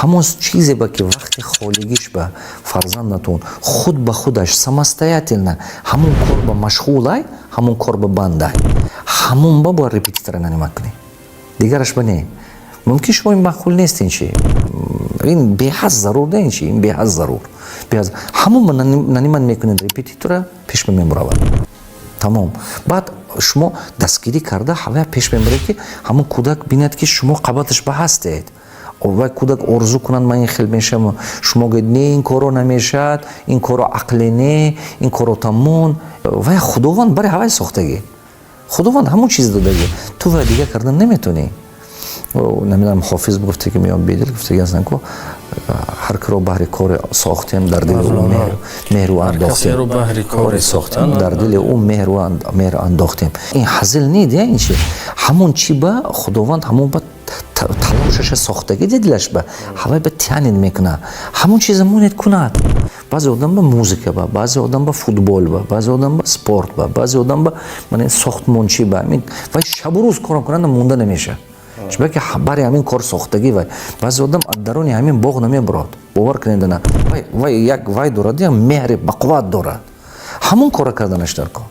Ҳамон чизе ба ки вақти холигиш ба фарзандатон худ ба худаш самостоятельно ҳамон кор ба машғулай, ҳамон кор ба бандай, ҳамон ба бояд репетитора нанимать кунӣ, дигараш ба не. Мумкин шумо ин маъқул нест, ин чи, ин беҳад зарур не, ин чи, ин беҳад зарур. Ҳамон ба нанимать мекунед репетитора, пеш мебуравад, тамом. Баъд шумо дастгирӣ карда, ҳавая пеш мебаред, ки ҳамон кӯдак бинад, ки шумо қабаташ ба ҳастед. Вай кӯдак орзу кунад: «Ман ин хел мешавам». Шумо гӯед: «Не, ин коро намешавад, ин коро ақле не, ин коро тамон». Вай Худованд барои ҳавай сохтагӣ, Худованд ҳамон чиз додагӣ, ту вай дигар кардан наметонӣ. Намедонам, Ҳофиз гуфте ки меём, Бедил гуфтаги ҳастанд ку: «Ҳар киро баҳри коре сохтем, дар дили ӯ меҳру андохтем, коре сохтем, дар дили ӯ меҳру андохтем». Ин ҳазил не, ин чи, ҳамон чи ба Худованд ҳамон ба талошаша сохтагӣ, дилаш ба ҳавай ба тянет мекунад, ҳамон чиза монед кунад. Баъзе одам ба музыка ба, баъзе одам ба футбол ба, баъзе одам ба спорт ба, баъзе одам ба сохтмончӣ ба. Вай шабу рӯз кор кунанда монда намешавад, чунки бари ҳамин кор сохтагӣ. Вай баъзе одам аз даруни ҳамин боғ намебурад, бовар кунед, на вай як вай дорад, як меҳри бақувват дорад, ҳамон кора карданаш дар кор.